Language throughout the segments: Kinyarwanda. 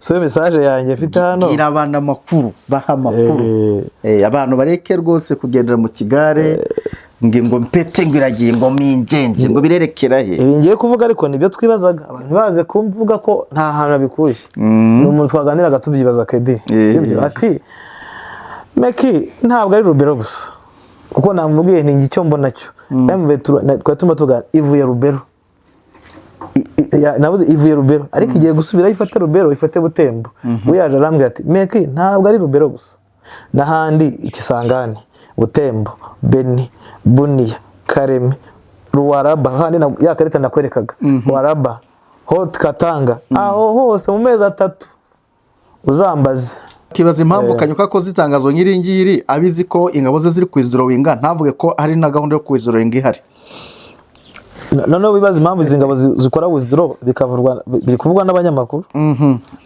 Nsome message yanjye mfite hano. Bwira abantu amakuru, baha amakuru. Abantu bareke rwose kugendera mu kigare ngo mpete, ngo iragiye, ngo minjenje, ngo birerekera he? Ibi ngiye kuvuga ariko nibyo twibazaga, abantu baze kumvuga ko nta hantu abikuye. Ni umuntu twaganiraga tubyibaza kedi. Sibyo? Ati Meki, ntabwo ari Rubero gusa, kuko namubwiye nti icyo mbona cyo M23 twari turimo tuganira, ivuye Rubero. Nabuze, ivuye Rubero ariko igiye gusubirayo, ifate Rubero, ifate Butembo. We yaje arambwira ati Meki, ntabwo ari Rubero gusa, n'ahandi Ikisangani, Butembo, Beni, Bunia, Karemi, Ruwaraba, handi ya karita nakwerekaga, Ruwaraba, Haut Katanga, aho hose mu mezi 3 uzambaze. Kibaza impamvu Kanyuka akoze itangazo nk'iri ngiri abizi ko ingabo ze ziri kuwithdrawinga, ntavuge ko hari na gahunda yo kuwithdrawinga ihari. Noneho wibaza impamvu izi ngabo zikora withdraw, bikavurwa, biri kuvugwa n'abanyamakuru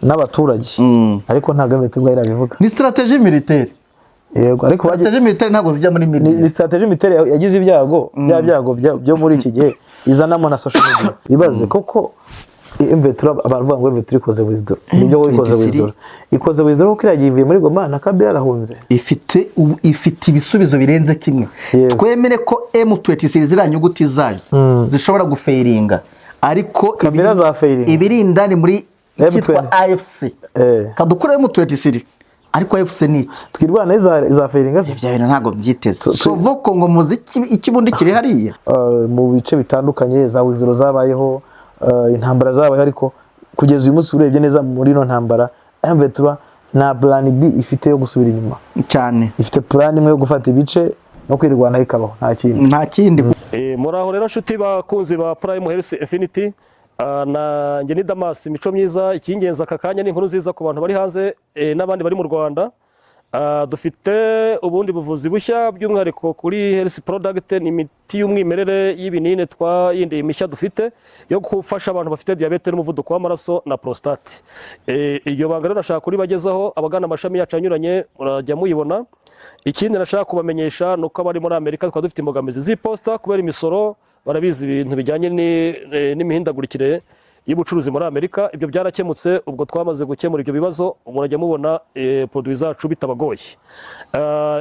n'abaturage, ariko ntabwo M23 irabivuga. Ni stratégie militaire. Yego, ariko Stratégie militaire ntabwo zijya muri ni, media. Ni stratégie militaire yagize ibyago, bya byago byo muri iki gihe izanamo na social media. Ibaze koko M23, baravuga ngo M23 ikoze withdraw, nibyo wowe ikoze M23. Withdraw, ikoze withdraw kuko iragiye, ivuye muri Goma na Kabila arahunze. Ifite ibisubizo birenze kimwe. Twemere ko M23, ziriya nyuguti zayo zishobora gufailinga, ariko Kabila azafailinga. Ibiri indani muri icyitwa M23. AFC, kadukure M23, ariko AFC ni iki? Twirwana izafailinga se? Ibyo bintu ntabwo byiteze sovoko ngo muzi ikibundi kiri hariya. Mu bice bitandukanye za withdraw zabayeho, intambara zabayeho, ariko kugeza uyu munsi urebye neza muri ino ntambara, M23 nta plan B ifite yo gusubira inyuma. Cyane. Ifite plan imwe yo gufata ibice no kwirwanaho ikabaho, nta kindi. Nta kindi. Muraho rero nshuti bakunzi ba Prime Health Infinity. Nanjye ni Damas Mico Myiza. Icy'ingenzi aka kanya ni inkuru nziza ku bantu bari hanze n'abandi bari mu Rwanda. Dufite ubundi buvuzi bushya, by'umwihariko kuri health product, ni imiti y'umwimerere y'ibinini twayindi mishya dufite yo gufasha abantu bafite diyabete n'umuvuduko w'amaraso na prostate. Iryo banga rero nashaka kuribagezaho. Abagana amashami yacu anyuranye murajya muyibona. Ikindi nashaka kubamenyesha ni uko abari muri Amerika twaba dufite imbogamizi z'iposita kubera imisoro, barabizi, ibintu bijyanye n'imihindagurikire y'ubucuruzi muri Amerika. Ibyo byarakemutse, ubwo twamaze gukemura ibyo bibazo, murajya mubona produit zacu bitabagoye.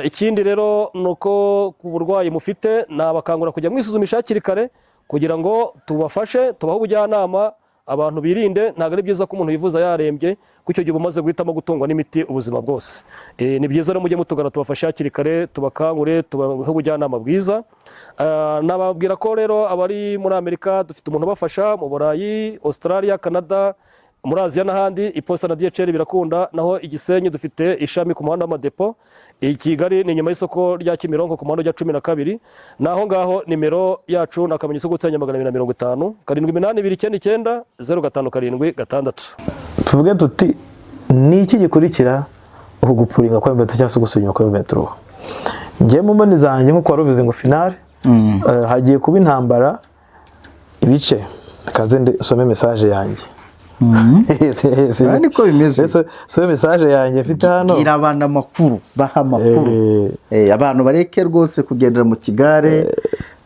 Ikindi rero ni uko ku burwayi mufite nabakangura kujya mwisuzumisha hakiri kare kugira ngo tubafashe, tubahe ubujyanama, abantu birinde. Ntabwo ari byiza ko umuntu yivuza yarembye, kuko icyo gihe uba umaze guhitamo gutungwa n'imiti ubuzima bwose. Ni byiza rero mujye mutugana tubafashe hakiri kare, tubakangure, tubahe ubujyanama bwiza. Nababwira ko rero abari muri Amerika dufite umuntu ubafasha, mu Burayi, Australia, Canada, muri Aziya n'ahandi, iposita na DHL birakunda. Naho i Gisenyi dufite ishami ku muhanda w'amadepo, i Kigali ni inyuma y'isoko rya Kimironko ku muhanda ujya 12. Naho ngaho nimero yacu ni akamenyetso ko guteranya 250 782 99 0576. Tuvuge tuti ni iki gikurikira uku gupullinga kwa M23 cyangwa se gusubira inyuma kwa M23? Njye mu mboni zanjye, nk'uko wari ubivuze ngo finale, hagiye kuba intambara ibice. Kaze nsome message yanjye. Aha niko bimeze. Some message yanjye mfite hano. Bwira abantu amakuru, baha amakuru. Abantu bareke rwose kugendera mu kigare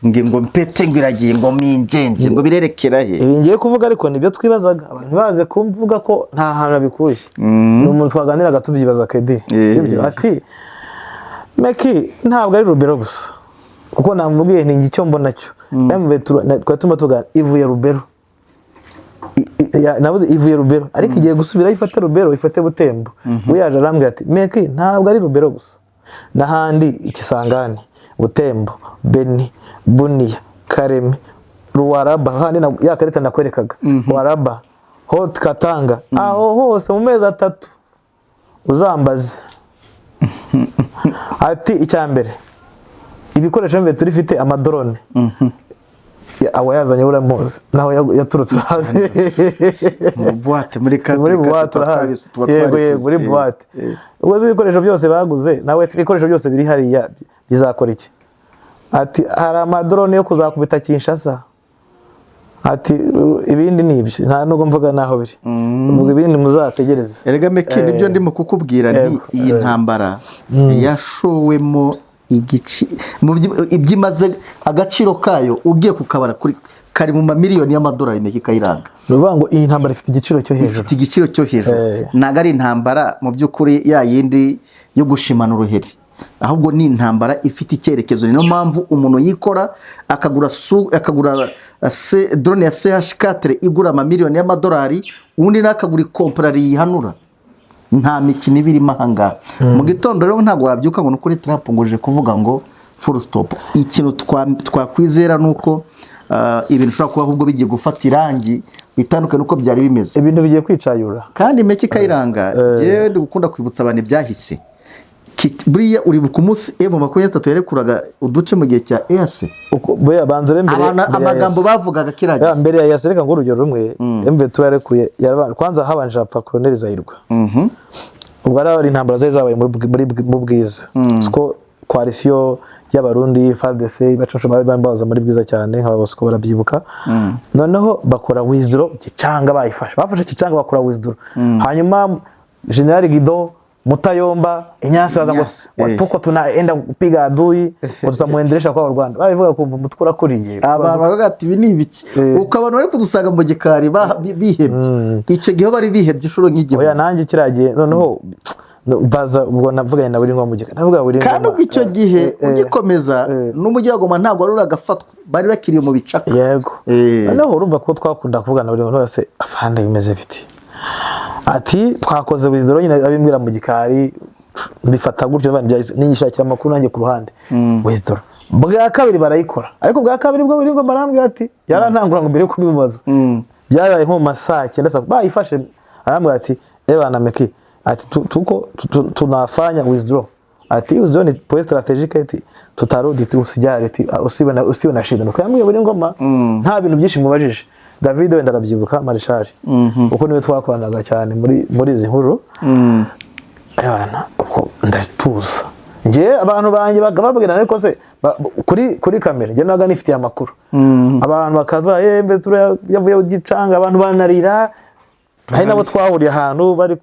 ngo mpete, ngo iragiye, ngo minjenje, ngo birerekera he? Ibi ngiye kuvuga ariko nibyo twibazaga, abantu baze kumvuga ko nta hantu abikuye. Ni umuntu twaganiraga tubyibaza kedi. Sibyo? Ati Meki, ntabwo ari Rubero gusa, kuko namubwiye nti icyo mbona cyo M23 twari turimo tuganira, ivuye Rubero. Nabuze, ivuye Rubero ariko igiye gusubirayo, ifate Rubero, ifate Butembo. We yaje arambwira ati Meki, ntabwo ari Rubero gusa, n'ahandi Ikisangani, Butembo, Beni, Bunia, Karemi, Ruwaraba, handi ya karita nakwerekaga, Ruwaraba, Haut Katanga, aho hose mu mezi 3 uzambaze. Ati icya mbere, ibikoresho M23 ifite, amadrone aho yazanye uramuzi, naho yaturutse urahazi. Mu boîte muri Muri boîte urahazi. Yego, muri boîte. Ubwo se ibikoresho byose baguze, nawe ibikoresho byose biri hariya bizakora iki? Ati hari amadrone yo kuzakubita Kinshasa. Ati ibindi ni ibyo, nta nubwo mvuga naho biri. Ubwo ibindi muzategereze. Erega Meki, nibyo ndimo kukubwira nti iyi ntambara yashowemo igici mu ibyo imaze, agaciro kayo ugiye kukabara kuri Kari mu mamiliyoni y'amadolari, Meki Kayiranga. Ni ukuvuga ngo iyi ntambara ifite igiciro cyo hejuru. Ifite igiciro cyo hejuru. Ntabwo ari intambara mu by'ukuri ya yindi yo gushimana uruheri, ahubwo ni intambara ifite icyerekezo. Niyo mpamvu umuntu yikora akagura akagura drone ya CH4 igura amamiliyoni y'amadolari, undi nawe akagura ikomporari yihanura. Nta mikino iba irimo ahangaha. Mu gitondo rero ntabwo wabyuka ngo ni ukuri Trump ngo uje kuvuga ngo full stop. Ikintu twakwizera ni uko ibintu bishobora kuba ahubwo bigiye gufata irangi bitandukanye n'uko byari bimeze. Ibintu bigiye kwicayura. Kandi Meki Kayiranga, njyewe ndi gukunda kwibutsa abantu ibyahise. Buriya uribuka umunsi M23 yarekuraga uduce mu gihe cya EAC? Buriya banza ure mbere Abantu mbere ya amagambo EAC. bavugaga kiriya Ya, gihe. mbere ya EAC, reka ngo urugero rumwe. M23 yarekuye kwanza habanje hapfa Colonel Zahirwa. Ubwo ari intambara zari zabaye muri mu Bwiza, siko coalition y'Abarundi, FARDC, baconsho bari baza muri Bwiza cyane, nka Bosco barabyibuka. Noneho bakora withdraw Gicanga, bayifashe, bafashe Gicanga, bakora withdraw. Hanyuma General Guido Mutayomba Inyasi baza ngo Inyasi, eh. Tuko tunaenda kupiga adui, ngo tutamuendelesha kwa Rwanda. Babivuga kumva umutwe urakuriye. Abantu baravuga ati: "Ibi ni ibiki?" Eh. Uko abantu bari kudusanga mu gikari bihebye, icyo gihe bari bihebye inshuro Oya, nk'igihumbi. Nanjye kiriya gihe noneho mbaza, ubwo navuganye na Buri mu gikari, navuga Buri. Kandi ubwo icyo gihe ugikomeza n'umujyi wa Goma ntabwo wari uragafatwa, bari bakiriye mu bicaka. Yego. Noneho urumva ko twakunda kuvugana buri muntu wese: "Afande, bimeze biti?" Ati: "Twakoze withdraw." Nyine abimbwira mu gikari, mbifata gutyo, niyishakira amakuru nanjye ku ruhande. Withdraw bwa kabiri barayikora, ariko bwa kabiri bwo buri ngo barambwira ati yarantangura ngo mbere yo kubimubaza, byabaye nko mu ma saa 9 bayifashe, arambwira ati: "Ebana Meki," ati, "tuko tunafanya withdraw," ati, "withdraw ni point stratégique," ati, "tutarudi tu, usijali," ati, "usiwe na shida." Nuko yambwiye buri ngoma, nta bintu byinshi mubajije. David wenda arabyibuka, Marshal, kuko niwe twakoranaga cyane muri izi nkuru. Ebana, ubwo ndatuza. Njye abantu banjye babwira, ariko se kuri kamera njye nabaga nifitiye amakuru. Abantu bakavuga: "Yembe tura yavuye Gicanga." Abantu banarira. Hari nabo twahuriye ahantu bari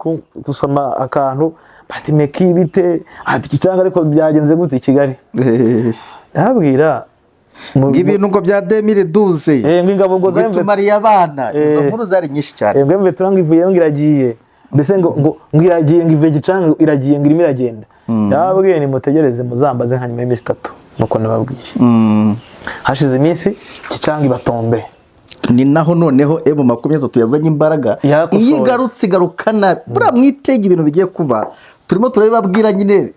gusoma akantu, bati: "Meki, bite?" Ati: "Gicanga, ariko byagenze gute i Kigali?" Ndababwira Ngo ibintu ngo bya 2012 ngo ingabo ngo za ngo itumariye abana, izo nkuru zari nyinshi cyane. Ngo M23 ngo ivuye, ngo iragiye, mbese ngo iragiye, ngo ivuye Gicanga, iragiye, ngo irimo iragenda. Yababwiye: "Nimutegereze, muzambaze nka nyuma y'iminsi 3." Nuko nababwiye. Hashize iminsi, Gicanga ibatombe. Ni naho noneho M23 yazanye imbaraga. Yarakosoye. Iyo igarutse igaruka nabi, buriya mwitege ibintu bigiye kuba, turimo turabibabwira nyine.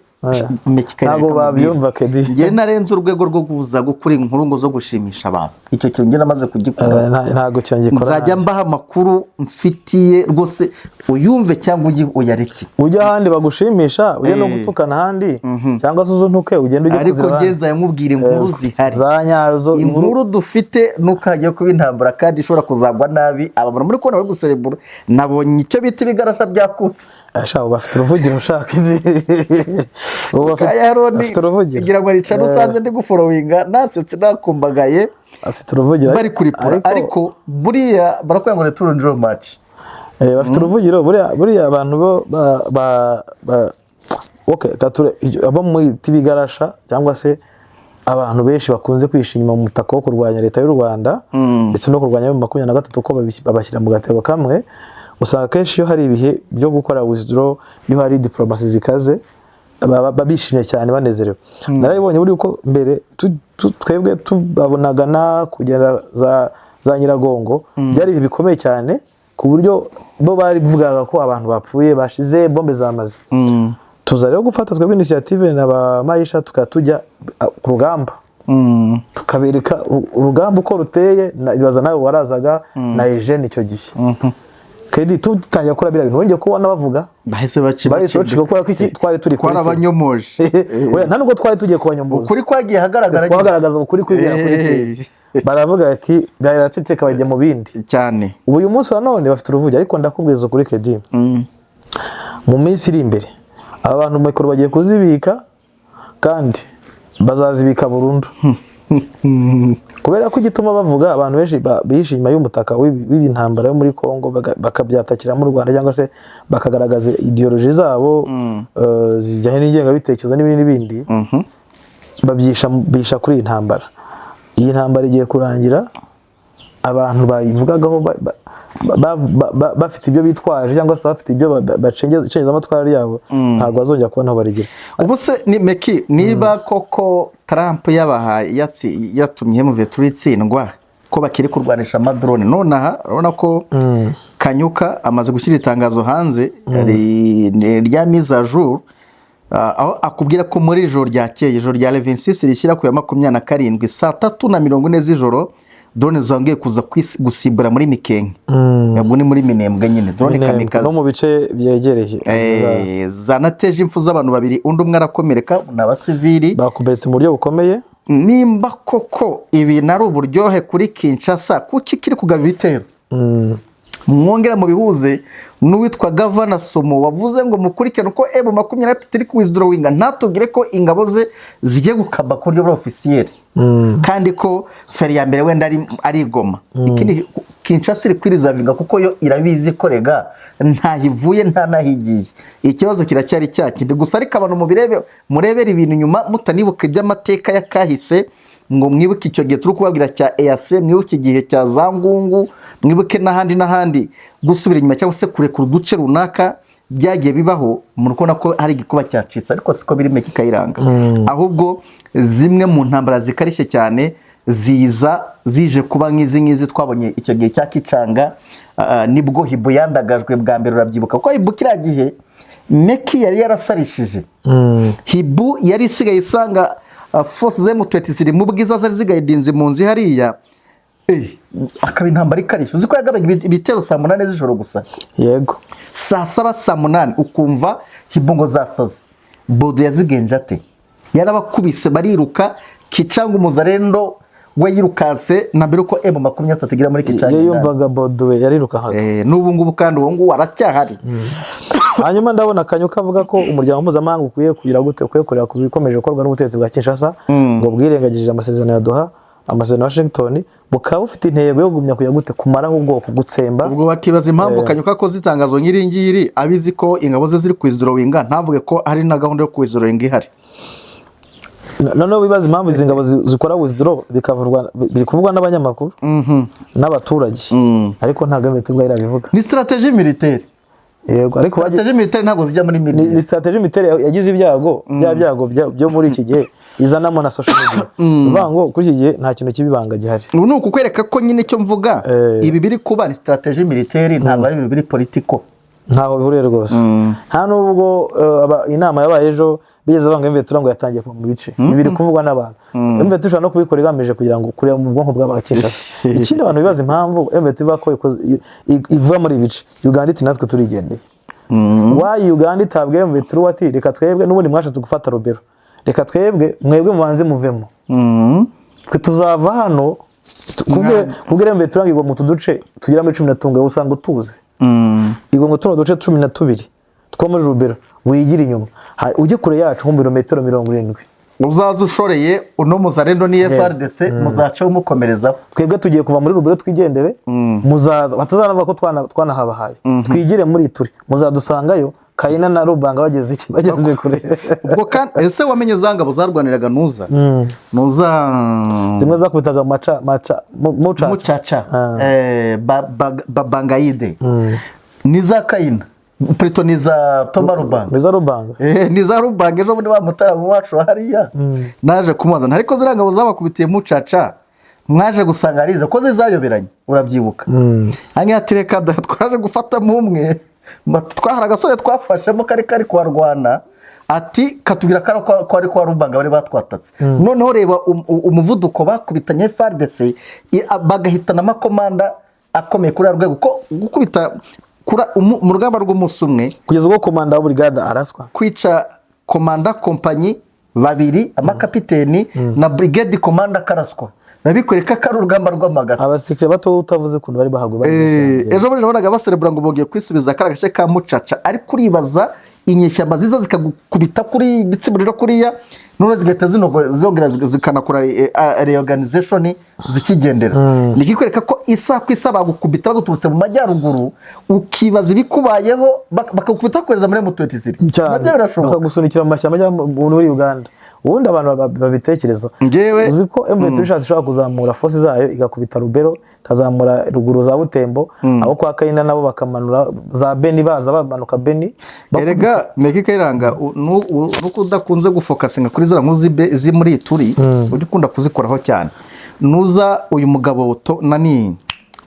Meki Kayiranga Ntabwo kamubwira. babyumva, Kedi. Njye narenze urwego rwo kuza gukora inkuru ngo zo gushimisha abantu. Icyo kintu njye namaze kugikora. Ntabwo cyo ngikora Nzajya nanjye. mbaha amakuru mfitiye rwose, uyumve cyangwa uyareke. Ujya ahandi bagushimisha, ujya no gutukana ahandi, cyangwa se uzuntuke ugende ujye Ariko kuzira njye ahandi. nzajya nkubwira inkuru zihari za nyazo, inkuru. Inkuru dufite nuko hagiye kuba intambara kandi ishobora kuzagwa nabi. Aba muri kubona bari guserebura, nabonye icyo bita ibigarasha byakutse. Ashaka ubu bafite uruvugiro, ushaka ubu bafite Kaya Haroni bafite uruvugiro. Kugira ngo rica usanze ndi guforowinga, nasetse, nakumbagaye. Afite uruvugiro. Bari kuripura, ariko buriya barakubwira ngo return match. Bafite uruvugiro. Buriya abantu bo ba okay, kature abo muri tibigarasha cyangwa se abantu benshi bakunze kwisha inyuma mu mutaka wo kurwanya leta y'u Rwanda ndetse no kurwanya M23, ko babashyira mu gatebo kamwe. Usanga akenshi iyo hari ibihe byo gukora withdraw, iyo hari diplomasi zikaze, baba bishimye cyane, banezerewe. Narabibonye buri uko mbere twebwe tubabonaga na kugera za Nyiragongo, byari ibihe bikomeye cyane, ku buryo bo bari buvugaga ko abantu bapfuye bashize, bombe zamaze. Tuza rero gufata twebwe initiative na ba Mayisha, tukaba tujya ku rugamba, tukabereka urugamba uko ruteye. Ibaza nawe warazaga na Eugene icyo gihe. Kedi tutangira gukora biriya bintu, wongeye kubona bavuga Bahise baci bahise bacika, kubera ko iki twari turi kuri Twarabanyomoje. Oya, nta nubwo twari tugiye kubanyomboza. Ukuri kwagiye ahagaragara. Twagaragaza ukuri kwibera kuri tele, baravuga ati baraceceka, bajya mu bindi. Cyane. Ubu uyu munsi wa none bafite uruvugi, ariko ndakubwiza ukuri, Kedi, mu minsi iri imbere aba bantu mikoro bagiye kuzibika, kandi bazazibika burundu, kubera ko igituma bavuga, abantu benshi bihishe inyuma y'umutaka w'iyi ntambara yo muri Congo, bakabyatakira mu Rwanda cyangwa se bakagaragaza ideology zabo zijyanye n'ingengabitekerezo n'ibindi n'ibindi, babyisha bisha kuri iyi ntambara. Iyi ntambara igiye kurangira. Abantu bayivugagaho bafite ibyo bitwaje cyangwa se bafite ibyo bacengezamatwara ryabo, ntabwo bazongera kubona aho barigira. Ubu se ni Meki, niba koko Trump yabahaye yatumye M23 itsindwa, ko bakiri kurwanisha amadrone nonaha? Urabona ko Kanyuka amaze gushyira itangazo hanze rya mise à jour, aho akubwira ko muri ijoro ryakeye, ijoro rya le 26 rishyira ku ya 27, saa 3:40 z'ijoro, drone zongeye kuza gusimbura muri Mikenke. Ubwo ni muri Minembwe nyine, drone Minembwe, kamikaze. No mu bice byegereye. Zanateje impfu z'abantu babiri, undi umwe arakomereka, ni abasivili. Bakomeretse mu buryo bukomeye. Nimba koko ibintu ari uburyohe kuri Kinshasa, kuki kiri kugaba ibitero? Mwongera mubihuze n'uwitwa Gavana Somo wavuze ngo mukurikirane uko M23 iri kuwithdrawinga, ntatubwire ko ingabo ze zigiye gukaba ku buryo bwa officiel, kandi ko feri ya mbere wenda ari Goma. Ikindi, Kinshasa iri kwirizavinga kuko yo irabizi ko rega ntaho ivuye nta n'aho igiye. Ikibazo kiracyari cya kindi gusa, ariko abantu mubirebe, murebere ibintu inyuma, mutanibuka iby'amateka ya kahise, ngo mwibuke icyo gihe turi kubabwira cya EAC, mwibuke igihe cya za Ngungu, mwibuke n'ahandi n'ahandi. Gusubira inyuma cyangwa se kurekura uduce runaka byagiye bibaho, muri kubona ko hari igikuba cyacitse, ariko siko biri, Meki Kayiranga. Ahubwo zimwe mu ntambara zikarishye cyane ziza zije kuba nk'izi ngizi twabonye icyo gihe cya Kicanga. Nibwo Hibu yandagajwe bwa mbere, urabyibuka kuko Hibu kiriya gihe Meki yari yarasarishije. Hibu yari isigaye isanga force z'M23 ziri mu bwiza, zari zigayidinze mu nzu hariya. Akaba intambara ikarishye. Uzi ko yagabaga ibitero saa 8 z'ijoro gusa? Yego. Saa 7, saa 8, ukumva Hibu ngo zasaze. Bodo yazigenje ate? Yarabakubise bariruka. Kicanga umuzarendo we yirukanse na mbere uko M23 igera muri Kicanga Iyo indani. Yumvaga Boduwe yarirukankaga. N'ubu ngubu kandi uwo nguwo aracyahari. Hanyuma ndabona Kanyuka avuga ko umuryango mpuzamahanga ukwiye kugira gute, ukwiye kureba ku bikomeje gukorwa n'ubutegetsi bwa Kinshasa, ngo bwirengagije amasezerano ya Doha, amasezerano ya Washington, bukaba bufite intego yo kugumya kujya gute, kumaraho ubwoko, gutsemba. Ubwo bakibaza impamvu Kanyuka akoze itangazo nk'iri ngiri, abizi ko ingabo ze ziri kuwithdrawinga, ntavuge ko hari na gahunda yo kuwithdrawinga ihari. Noneho bibaza impamvu izi ngabo zikora withdraw, bikavurwa, biri kuvugwa n'abanyamakuru n'abaturage, ariko ntabwo M23 ubwayo irabivuga. Ni stratégie militaire. Yego, ariko Stratégie militaire ntabwo zijya muri ni media. Stratégie militaire yagize ibyago, bya byago byo muri iki gihe izanamo na social media. Uvuga ngo kuri iki gihe nta kintu cy'ibibanga gihari. Ubu ni ukukwereka ko nyine icyo mvuga, ibi biri kuba ni stratégie militaire, ntabwo ari ibintu biri political. Ntaho bihuriye rwose. Nta nubwo inama yabaye ejo bigeze banga M23 ngo yatangiye kuva mu bice. Ibi biri kuvugwa n'abantu. M23 ishobora no kubikora igamije kugira ngo kureba mu bwonko bw'Abakinshasa. Ikindi, abantu bibaza impamvu M23 ivuga ko iva muri ibi bice, Uganda iti natwe turigendeye. Why Uganda itabwiye M23 ati reka twebwe n'ubundi mwashatse gufata Rubero, reka twebwe mwebwe mubanze muvemo, twe tuzava hano? Kubwira M23 ngo igwa mu tuduce tugera muri 12, usanga utuzi, igwa mu tuno duce 12 two muri Rubero, wigira inyuma, ujye kure yacu nko mu birometero 70. Uzaza ushoreye uno muzarendo ni FARDC, muzacaho mukomerezaho. Twebwe tugiye kuva muri Rubero twigendere, muzaza batazanavuga ko twanahabahaye, twigire muri turi muzadusangayo. Kayina na Rubanga bageze iki, bageze kure. Ubwo kandi ese wamenye za ngabo zarwaniraga nuza? Zimwe zakubitaga maca maca mucaca. Mucaca. Babangayide ni za Kayina, plutôt ni za Toma Rubanga. Ni za Rubanga. Ni za Rubanga. Ejo bundi wa mutaramu wacu hariya naje kumubaza, ariko ziriya ngabo zabakubitiye mucaca mwaje gusanga arize ko zizayoberanye, urabyibuka? Hanyuma ati reka da, twaje gufatamo umwe, twahari agasore twafashemo kari kuharwana, ati katubwira ko ari kwa Rubanga bari batwatatse. Noneho reba umuvuduko bakubitanye FARDC, bagahitana amakomanda akomeye kuri rwego, ko gukubita mu rugamba rw'umunsi umwe, kugeza ubwo komanda wa brigade araswa. Kwica komanda kompanyi babiri, amakapiteni na brigade komanda karaswa, biba bikwereka ko ari urugamba rw'amagasa. Abasirikare bato utavuze ukuntu bari bahaguye bari Ejo bundi nabonaga baserebura ngo bongeye kwisubiza kariya gace ka Mucaca, ariko uribaza inyeshyamba ziza zikagukubita kuri gitsiburiro kuriya, none zigahita zongera zikanakora reorganization zikigendera. Ni ikikwereka ko isaha ku isaha bagukubita baguturutse mu majyaruguru, ukibaza ibikubayeho, bakagukubita bakohereza muri M23. Cyane. Nabyo birashoboka. Bakagusunikira mu mashyamba cyangwa muri Uganda. Ubundi abantu babitekereza. Njyewe Uzi ko M23 ishatse ishobora kuzamura force zayo, igakubita Rubero, ikazamura ruguru za Butembo, abo kwa Kayina nabo bakamanura za Beni, baza bamanuka Beni. Erega Meki Kayiranga, nuko udakunze gufocusinga kuri ziriya nkuru ziri muri Ituri, ujya ukunda kuzikoraho cyane. Nuza uyu mugabo nani,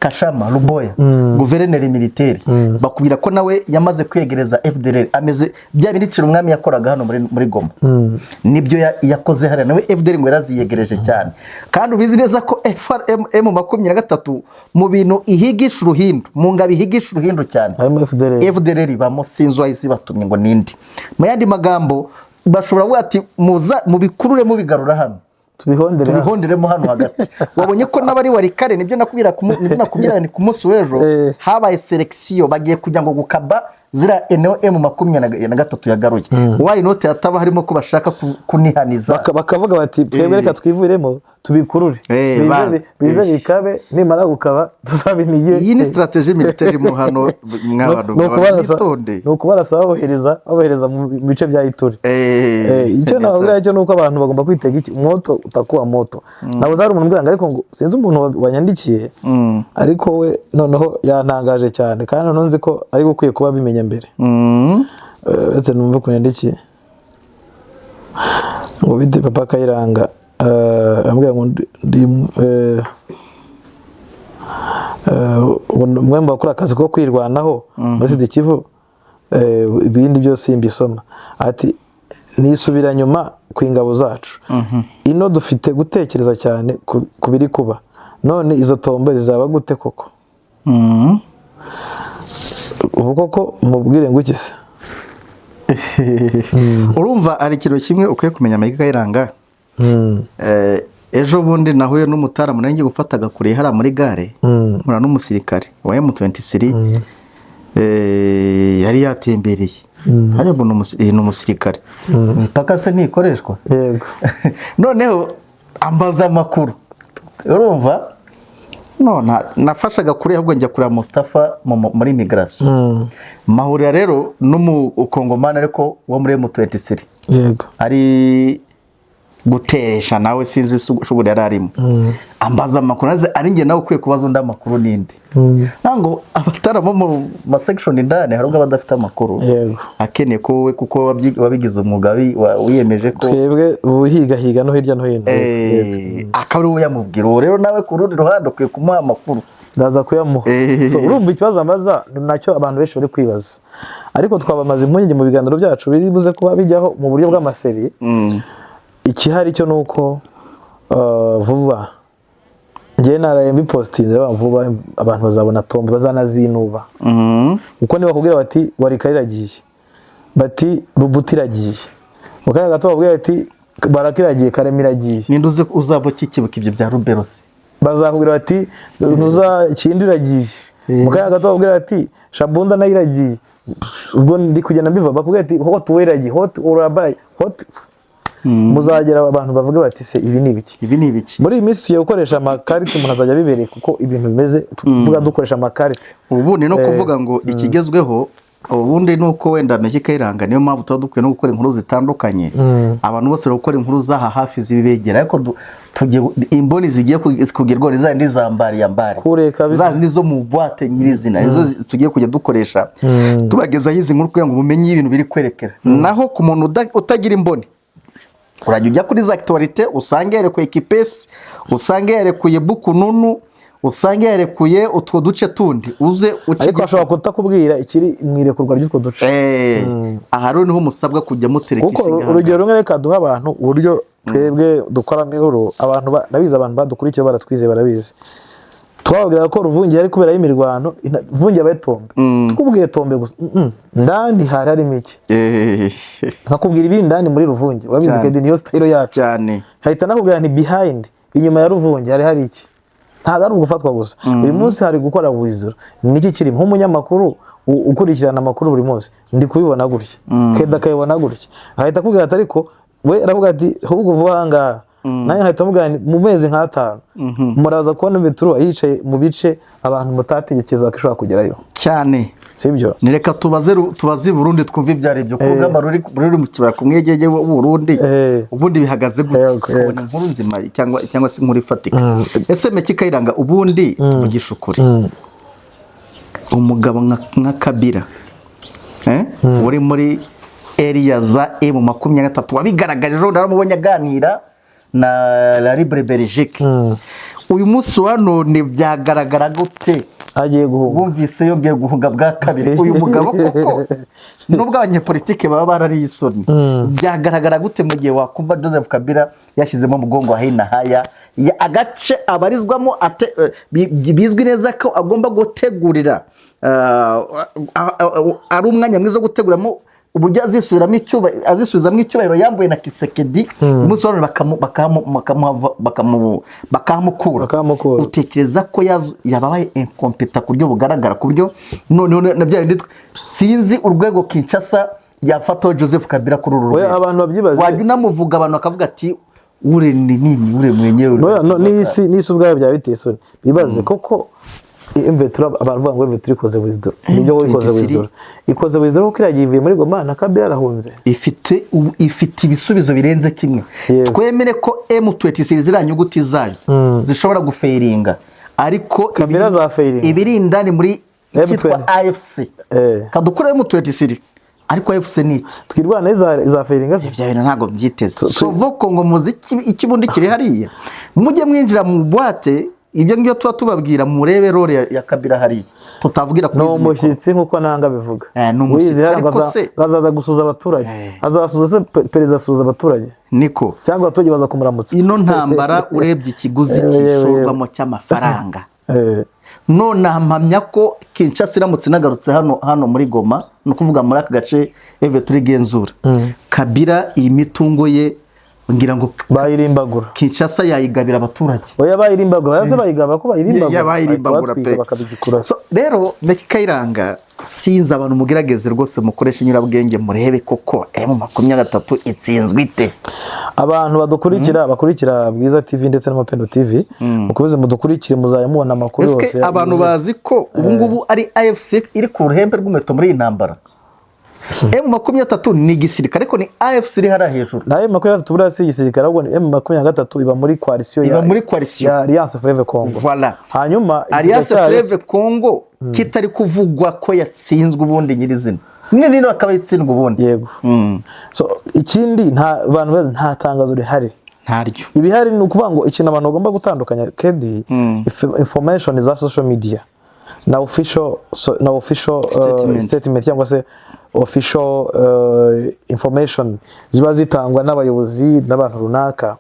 Kashama Ruboya, guverineri militaire, bakubwira ko nawe yamaze kwegereza FDLR, ameze bya bindi umwami yakoraga hano muri Goma, nibyo yakoze hariya. Nawe FDLR ngo yaraziyegereje cyane. Kandi ubizi neza ko FRM M23 mu bintu ihigisha uruhindu, mu ngabo ihigisha uruhindu cyane, harimo FDLR. FDLR ibamo. Sinzi uwahise batumye ngo nindi. Mu yandi magambo, bashobora kuvuga ati: "Muza mubikurure, mubigarura hano, tubihondere hano." Tubihonderemo hano hagati. Wabonye ko n'abari Walikale, nibyo nakubwira nibyo nakubwira ni ku munsi w'ejo, habaye sélection, bagiye kujya ngo gukaba ziriya eneo M23 yagaruye. Why not hataba harimo ko bashaka kunihaniza? Bakavuga bati: "Twebwe reka twiviremo, tubikurure, bize bikabe, nimara gukaba tuzabinige." Iyi ni stratégie militaire mu hano mw'abantu Ni ukubarasa, mwitonde. ni ukubarasa, babohereza mu bice bya Ituri. Icyo nababwira cyo ni uko abantu bagomba kwitega iki moto utakuwa moto. Nabuze, hari umuntu umbwira ngo, ariko ngo sinzi umuntu wanyandikiye, ariko we noneho yantangaje cyane, kandi noneho nzi ko ari ukwiye kuba abimenya mbere. Uretse numve ukuntu yandikiye ngo: "Bite papa Kayiranga?" Ambwira ngo ndi umwe mu bakora akazi ko kwirwanaho muri Sud Kivu, ibindi byose mbisoma. Ati: "Nisubira nyuma ku ingabo zacu ino, dufite gutekereza cyane ku biri kuba. None izo tombe zizaba gute koko?" Ubu koko mubwire ngo iki se? Urumva hari ikintu kimwe ukwiye kumenya, Mike Kayiranga. Ejo bundi nahuye n'umutaramu, nari ngiye gufata agakure hariya muri gare, mpura n'umusirikare wa M23, yari yatembereye hariya, ngo ni umusirikare. Imipaka se ntikoreshwa? Yego. Noneho ambaza amakuru. Urumva, no nafashe agakure, ahubwo njya kureba Mustafa muri migration. Mahurira rero n'umukongomani, ariko wo muri M23, ari gutesha nawe, sinzi shuguri yari arimo. Ambaza amakuru, aze ari njye nawe ukwiye kubaza undi amakuru n'indi. Ntabwo abataramo mu ma section indani hari ubwo aba adafite amakuru, akeneye ko wowe, kuko wabigize umwuga, wiyemeje ko Twebwe ubuhigahiga no hirya no hino. Akaba ari we uyamubwira. Uwo rero nawe ku rundi ruhande ukwiye kumuha amakuru. Ndaza kuyamuha. So, urumva ikibazo ambaza ni nacyo abantu benshi bari kwibaza, ariko twabamaze impungenge mu biganiro byacu biri buze kuba bijyaho mu buryo bw'ama série. Ikihari cyo ni uko vuba, njyewe naraye mbipostinze, vuba abantu bazabona tombe, bazanazinuba, kuko nibakubwira bati Walikale iragiye, bati Rubuti iragiye, mu kanya gato bakubwira bati Baraka iragiye, Karema iragiye. Ninde uze uzaba ukikibuka ibyo bya Rubero se? Bazakubwira bati ntuza Kindi iragiye, mu kanya gato bakubwira bati Shabunda nayo iragiye. Ubwo ndi kugenda mbiva, bakubwira ati hot we iragiye, hot urabaye hot, muzagera abantu bavuge bati: "Se ibi ni ibiki?" Ibi ni ibiki? Muri iyi minsi tugiye gukoresha amakarita, umuntu azajya abibereka uko ibintu bimeze, tuvuga dukoresha amakarita. Ubu ni no kuvuga ngo ikigezweho ubundi ni uko wenda Meki Kayiranga, niyo mpamvu tuba dukwiye no gukora inkuru zitandukanye. Abantu bose bari gukora inkuru z'aha hafi zibibegera, ariko tugiye imboni zigiye kugerwaho ni za zindi za mbari ya mbari, Kure kabisa. za zindi zo mu boîte nyirizina, nizo tugiye kujya dukoresha tubagezaho izi nkuru kugira ngo mumenye ibintu biri kwerekera. Naho ku muntu utagira imboni, urajya ujya kuri za actualité, usange yarekuye Kipesi, usange yarekuye Bukununu, usange yarekuye utwo duce tundi, uze uce. Ariko ashobora kutakubwira ikiri mu irekurwa ry'utwo duce. Aha rero niho musabwa kujya mutereka Kuko ishinga. urugero rumwe reka duha abantu uburyo twebwe dukoramo inkuru. Abantu ndabizi, abantu badukurikiye baratwizeye, barabizi. Twababwira ko Ruvungi yari kuberaho imirwano, Ruvungi yabaye tombe. Tukubwiye tombe gusa, ndani hari harimo iki? Nkakubwira ibiri ndani muri Ruvungi, urabizi. Cyane. Kedi niyo style yacu. Cyane. Hahita nakubwira nti behind, inyuma ya Ruvungi hari hari iki. Ntabwo ari ugufatwa gusa. Uyu munsi hari gukora wizura niki kirimo. Nk'umunyamakuru ukurikirana amakuru buri munsi, ndi kubibona gutya, Keda akabibona gutya, ahita akubwira ati, ariko we aravuga ati ahubwo vuba aha ngaha, nanjye nkahita mubwira nti mu mezi nk'atanu muraza kubona Metro yicaye mu bice abantu mutatekereza ko ishobora kugerayo. Cyane. Sibyo? Ni reka tubaze i Burundi, twumve ibyo ari byo, ku rugamba ruri mu kibaya ku mwegege w'u Burundi. Ubundi bihagaze gute? Yego. Ukabona inkuru nzima cyangwa se inkuru ifatika. Ese Mecky Kayiranga, ubundi tuvugisha ukuri, umugabo nka Kabila, uri muri area za M23, wabigaragaje ejo, naramubonye aganira na La Libre Belgique, uyu munsi wa none byagaragara gute? Agiye guhunga. Bumvise yongeye guhunga bwa kabiri. Uyu mugabo koko, nubwo abanyepolitike baba barariye isoni, byagaragara gute mu gihe wakumva Joseph Kabila yashyizemo umugongo hino haya agace abarizwamo bizwi neza ko agomba gutegurira, ari umwanya mwiza wo guteguramo uburyo azisubizamo icyubahiro yambuye na Tshisekedi, umunsi wa none bakahamukura. Bakahamukura. Utekereza ko yabaye incompétent ku buryo bugaragara, ku buryo noneho na bya bindi sinzi urwego Kinshasa yafataho Joseph Kabila kuri uru Oya, rwego? abantu babyibaze. Wajya unamuvuga, abantu bakavuga ati: "Ure ni nini, ure mwenyewe." Oya, no, n'isi ubwayo byaba biteye isoni. Bibaze koko M23, abantu bavuga ngo M23 ikoze withdraw, nibyo ko ikoze M23. withdraw, ikoze withdraw kuko iragiye, ivuye muri Goma na Kabila arahunze. Ifite ibisubizo birenze kimwe. Twemere ko M23, ziriya nyuguti zayo zishobora gufailinga, ariko Kabila azafailinga. ibiri indani muri icyitwa M20. AFC, kadukure M23, ariko AFC ni iki? Twirwana izafailinga se? Ibyo bintu ntabwo byiteze. Sovo ngo muzi ikibundi kiri hariya, mujye mwinjira mu boîte, ibyo ngibyo tuba tubabwira, murebe role ya Kabila hariya tutavugira kuri Ni izi mikoro. umushyitsi nk'uko nanga bivuga. Ni umushyitsi, Wizi hano ngo ariko ngo azaza gusuhuza abaturage. Azasuhuza se? Perezida asuhuza abaturage Niko. cyangwa abaturage baza kumuramutsa? Ino ntambara, urebye ikiguzi Yewe, yewe, yewe. gishorwamo cy'amafaranga, none mpamya ko Kinshasa iramutse inagarutse hano muri Goma, ni ukuvuga muri aka gace eve turigenzura, Kabila iyi mitungo ye ngira ngo Bayirimbagura. Kinshasa yayigabira abaturage. Oya, bayirimbagura se? Bayigaba ko bayirimbagura. Ya, bayirimbagura Bahita pe. batwika bakabigikura. So, rero Mecky Kayiranga, sinzi, abantu mugerageze rwose mukoreshe inyurabwenge, murebe koko M23 itsinzwe ite. Abantu badukurikira, bakurikira Bwiza TV ndetse n'Amapendo TV, mukomeze mudukurikire, muzajya mubona amakuru Ese yose. abantu bazi ko ubu ngubu ari AFC iri ku ruhembe rw'umuheto muri iyi ntambara? M23 ni igisirikare, ariko ni AFC iri hariya hejuru. Na M23 buriya si igisirikare, ahubwo ni M23 iba muri coalition Iba muri coalition. ya Alliance Fleuve Congo. Voilà. Hanyuma Alliance igisirikare cyayo- Fleuve Congo kitari kuvugwa ko yatsinzwe ubundi nyirizina, nini akaba itsindwa ubundi. Yego. So ikindi, nta bantu bazi, nta tangazo rihari. Ntaryo. Ibihari ni ukuvuga ngo ikintu abantu bagomba gutandukanya kedi information za social media na official Statement. statement cyangwa se official information ziba zitangwa n'abayobozi n'abantu runaka,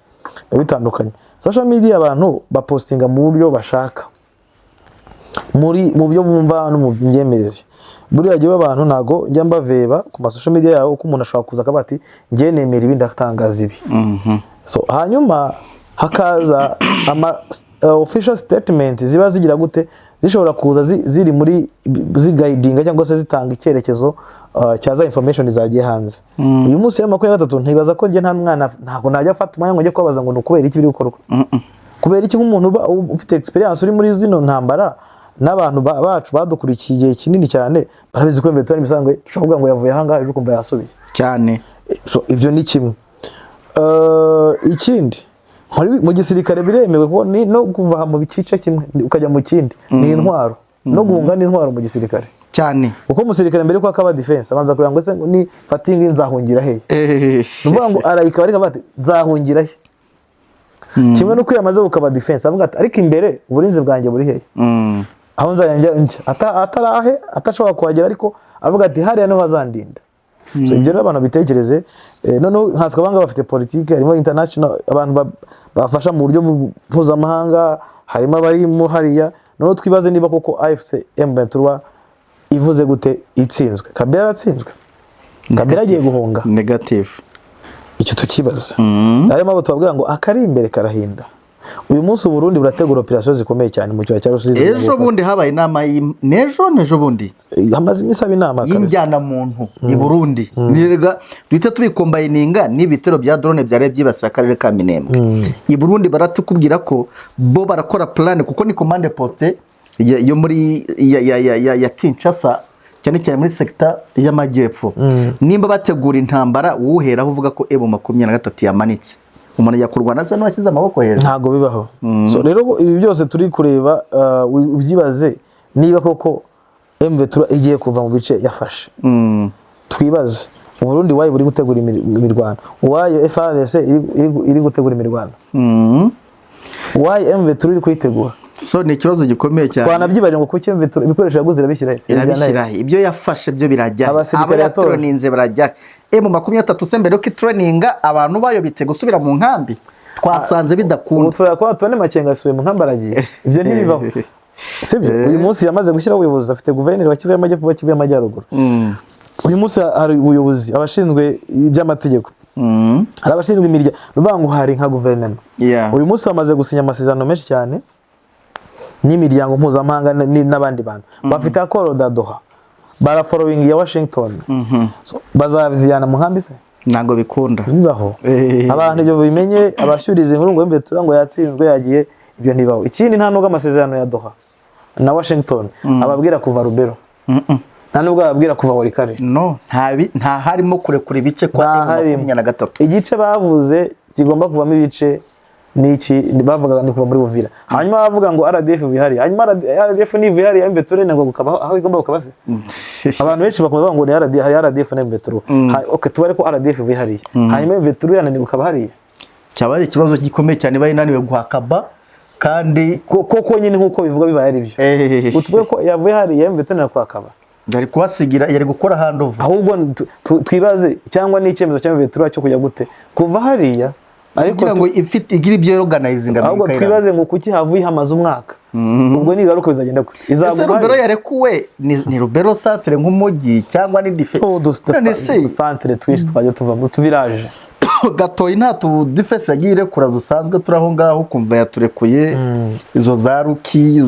biba bitandukanye. Social media abantu bapostinga mu buryo bashaka, mu byo bumva no mu myemerere. Buriya jyewe abantu ntago njya mbaveba ku ma social media yabo, kuko umuntu ashobora kuza akavuga ati: "Njye nemera ibi, ndatangaza ibi." So hanyuma hakaza ama official statement ziba zigira gute, zishobora kuza ziri muri ziguidinga cyangwa se zitanga icyerekezo cya za information zagiye hanze. Uyu munsi ya 23, ntibaza ko njye nta mwana, ntabwo najya afata umwanya ngo njye kubabaza ngo ni ukubera iki biri gukorwa, kubera iki. Nk'umuntu uba ufite experience uri muri zino ntambara, n'abantu bacu badukurikiye igihe kinini cyane barabizi ko mbere turi ibisanzwe dushobora kuvuga ngo yavuye ahangaha, ejo ukumva yasubiye. Cyane. So, ibyo ni kimwe. Ikindi, mu gisirikare biremewe ko ni no kuva mu gice kimwe ukajya mu kindi ni intwaro, no guhunga ni intwaro mu gisirikare. Cyane. Kuko umusirikare mbere yuko akaba defense abanza kureba ngo ese ni fatingi nzahungira hehe? Ni ukuvuga ngo arayikaba, ariko avuga ati: "Nzahungira he?" Kimwe n'uko iyo amaze gukaba defense avuga ati: "Ariko imbere uburinzi bwanjye buri hehe, aho nzajya njya atarahe atashobora kuhagera?" Ariko avuga ati: "Hariya niho hazandinda." So ibyo rero abantu bitekereze. Noneho nkanswe abangaba bafite politiki, harimo international, abantu bafasha mu buryo mpuzamahanga, harimo abarimo hariya. Noneho twibaze niba koko AFC M23 ivuze gute itsinzwe. Kabila yaratsinzwe, Kabila agiye guhunga. Negative. Icyo tukibaza. Ariyo mpamvu tubabwira ngo akari imbere karahinda. Uyu munsi Uburundi burategura operasiyo zikomeye cyane mu kibaya cya Rusizi. Ejo bundi habaye inama n'ejo n'ejo bundi. Hamaze iminsi haba inama kabisa. Y'injyanamuntu i Burundi. Nirega duhita tubicombininga n'ibitero bya drone byari byibasiye akarere ka Minembwe. I Burundi baratukubwira ko bo barakora plan, kuko ni commande poste yo muri ya Kinshasa. cyane cyane muri secteur y'amajyepfo. Nimba bategura intambara, wuheraho uvuga ko M23 yamanitse, umuntu ajya kurwana asa n'uwashyize amaboko hejuru? Ntabwo bibaho. So rero ibi byose turi kureba, ubyibaze niba koko M23 igiye kuva mu bice yafashe. Twibaze Uburundi why buri gutegura imirwano, why FARDC iri gutegura imirwano, why M23 iri kuyitegura? So ni ikibazo gikomeye cyane. Twanabyibaje ngo kuki M23 ibikoresho yaguze irabishyira he? Irabishyira he? Ibyo yafashe byo birajya he? Abasirikare Abo yatoje. yatraininze barajya he? M23 se mbere yuko itraininga abantu bayo bite gusubira mu nkambi, twasanze Ubu bidakunda. Turabona tubone Makenga asubiye mu nkambi, aragiye, ibyo ntibibaho, sibyo? Uyu munsi yamaze gushyiraho ubuyobozi, afite guverineri wa Kivu y'Amajyepfo, wa Kivu y'Amajyaruguru. Uyu munsi hari ubuyobozi, abashinzwe iby'amategeko, hari abashinzwe imirya, ni ukuvuga ngo hari nka guverinoma. Uyu munsi bamaze gusinya amasezerano menshi cyane n'imiryango mpuzamahanga n'abandi bantu bafite accord de Doha, barafollowing ya Washington. So, bazabizijyana mu nkambi se? Ntabwo bikunda. Bibaho. Abantu ibyo bimenye, abashyuriza inkuru ngo M23 ngo yatsinzwe yagiye, ibyo ntibaho. Ikindi, nta nubwo amasezerano ya Doha na Washington ababwira kuva Rubero, nta nubwo ababwira kuva Walikale. No, nta harimo kurekura ibice kwa Nta M harimo. 23. Igice bavuze kigomba kuvamo ibice niki bavugaga ni kuva muri Buvira, hanyuma bavuga ngo RDF ivuye, hanyuma RDF nivuye hariya, M23 ngo gukaba aho igomba gukaba se? Abantu benshi bakunda bavuga ngo ni RDF, hari RDF na M23. Okay, tubare ko RDF ivuye hariya, hanyuma M23 yananiwe gukaba hariya. Cyaba ari ikibazo gikomeye cyane, bari inaniwe guhakaba kandi. Koko nyine nk'uko bivuga bibaye ari byo, utuvuge ko yavuye hariya, M23 na kwakaba. Yari kuhasigira, yari gukora handover. Ahubwo twibaze cyangwa ni icyemezo cya M23 cyo kujya gute kuva hariya, ariko kugira ngo ifite igire ibyo organizing. Ahubwo twibaze ngo kuki havuye hamaze umwaka, ubwo nigaruka bizagenda gute? Ese Izaguma Rubero hariya? yarekuwe ni Rubero centre nk'umujyi cyangwa ni dife? Oh, None se dusantere twinshi twajya tuva mu tuvillage. Gatoyi nta tu defense yagiye irekura dusanzwe turi aho ngaho, ukumva yaturekuye izo za Ruki,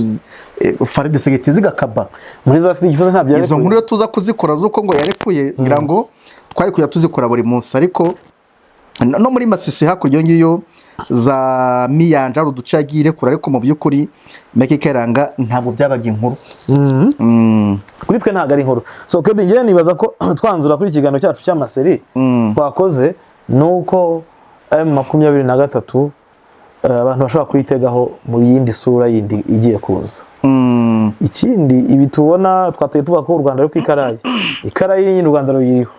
FARDC zigahita zigakaba. Muri za siti gifuza ntabyo Izo yarekuye. nkuru iyo tuza kuzikora z'uko ngo yarekuye, ngira ngo twari kujya tuzikora buri munsi. Ariko no muri Masisi hakurya iyo ngiyo za Miyanja hari uduce yagiye irekura, ariko mu by'ukuri Meke Keranga ntabwo byabaga inkuru. Kuri twe ntabwo ari inkuru. So Kedi, njyewe nibaza ko twanzura kuri ikiganiro cyacu cy'amaseri twakoze ni uko M23 abantu bashobora kuyitegaho mu yindi sura yindi igiye kuza. Ikindi, ibi tubona twateye tuvuga ko u Rwanda ruri ku ikarayi, ikarayi nyine u Rwanda ruyiriho,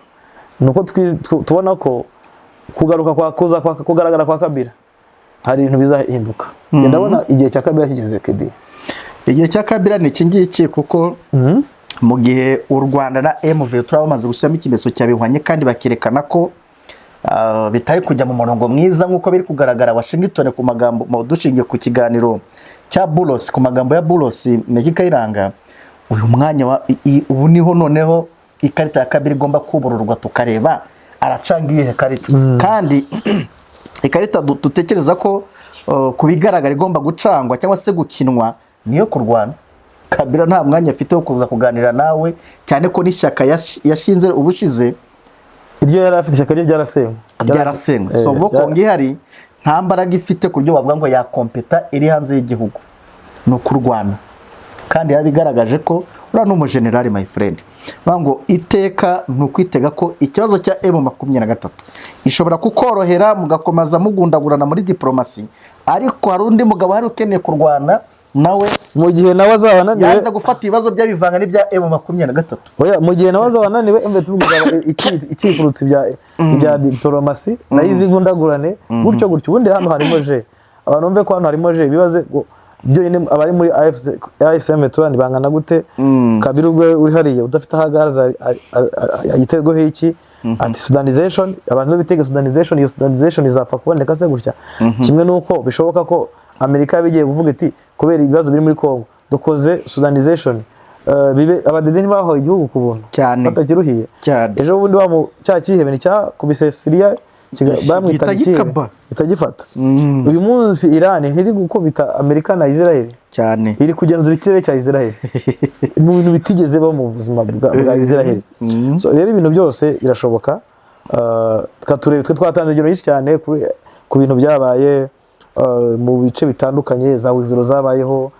ni uko tubona ko kugaruka kwa kuza kwa kugaragara kwa Kabila hari ibintu bizahinduka. Njye ndabona igihe cya Kabila kigeze, Kedi. Igihe cya Kabila ni iki ngiki, kuko mu gihe u Rwanda na M23 bamaze gushyiramo ikimenyetso cya bihwanye kandi bakerekana ko bitari kujya mu murongo mwiza nk'uko biri kugaragara, Washington ku magambo dushingiye ku kiganiro cya Boulos, ku magambo ya Boulos, Meki Kayiranga, uyu mwanya wa ubu niho noneho ikarita ya kabiri igomba kubururwa, tukareba aracanga iyihe karita. Kandi ikarita dutekereza ko ku bigaragara igomba gucangwa cyangwa se gukinwa niyo kurwana. Kabila nta mwanya afite wo kuza kuganira nawe, cyane ko n'ishyaka yashinze ubushize Iryo yari afite, ishyaka rye ryarasenywe. Ryarasenywe. So Kongo ihari nta mbaraga ifite ku buryo bavuga ngo yakompeta iri hanze y'igihugu, ni ukurwana. Kandi yabigaragaje ko uriya ni umujenerali, my friend. Bavuga ngo iteka ni ukwitega ko ikibazo cya M23 ishobora kukorohera mugakomeza mugundagurana muri diporomasi, ariko hari undi mugabo hari ukeneye kurwana nawe. Mu gihe nawe azaba ananiwe. Yanze gufata ibibazo by'abivanga n'ibya M23. Oya, mu gihe nawe azaba ananiwe, M23 izaba ikikurutsa ibya diporomasi, nayo izigundagurane gutyo gutyo. Ubundi hano harimo je, abantu bumve ko hano harimo je, bibaze ngo byonyine abari muri AFC AFC M23 bangana gute? Kabila ubwe uri hariya udafite aho ahagarara igitego iki ati sudanization, abantu bitega sudanization, iyo sudanization izapfa kuboneka se gutya? Kimwe nuko bishoboka ko Amerika yabigiye kuvuga iti kubera ibibazo biri muri Congo dukoze sudanization. Bibe abadede ntibahawe igihugu ku buntu Cyane. batakiruhiye. Cyane. Ejo bundi wa mu cya cyihebe nticyakubise Syria, bamwitaga Gihita ikihebe gikaba. gihita gifata. Uyu munsi Iran ntiri gukubita Amerika na Israel? Cyane. Iri kugenzura ikirere cya Israel mu bintu bitigeze bibaho mu buzima bwa Israel. So rero ibintu byose birashoboka. Turebe twe twatanze ingero nyinshi cyane ku bintu byabaye mu bice bitandukanye, za wizero zabayeho,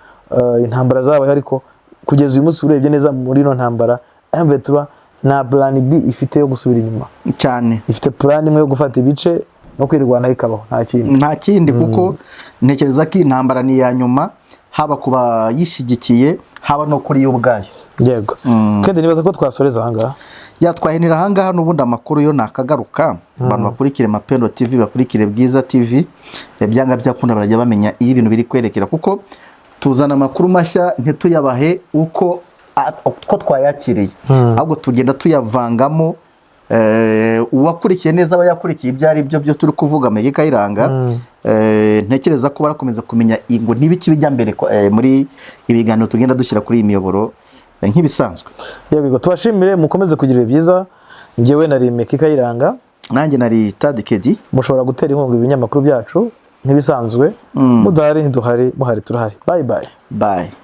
intambara zabayeho, ariko kugeza uyu munsi urebye neza muri ino ntambara M23 nta plan B ifite yo gusubira inyuma. Ifite plan imwe yo gufata ibice no kwirwanaho ikabaho, nta kindi. Nta kindi, kuko ntekereza ko iyi ntambara ni iya nyuma, haba ku bayishyigikiye, haba no kuri yo ubwayo. Yego, kandi nibaza ko twasoreza ahangaha. Yatwahinira ahangaha. N'ubundi amakuru yo nakagaruka. Abantu bakurikire Mapendo TV, bakurikire Bwiza TV. Byanga byakunda barajya bamenya iyo ibintu biri kwerekera, kuko tuzana amakuru mashya, ntituyabahe uko twayakiriye, ahubwo tugenda tuyavangamo. Uwakurikiye neza aba yakurikiye ibyo ari byo byo turi kuvuga. Mege Kayiranga, ntekereza ko barakomeza kumenya ngo n'ibiki bijya mbere muri ibiganiro tugenda dushyira kuri iyi miyoboro, nk'ibisanzwe. Yego, tubashimire, mukomeze kugira ibihe byiza. Njyewe nari Meki Kayiranga. Nanjye nari Tadikedi. Mushobora gutera inkunga ibinyamakuru byacu nk'ibisanzwe. Mudahari ntiduhari, muhari turahari. Bye bye. Bye.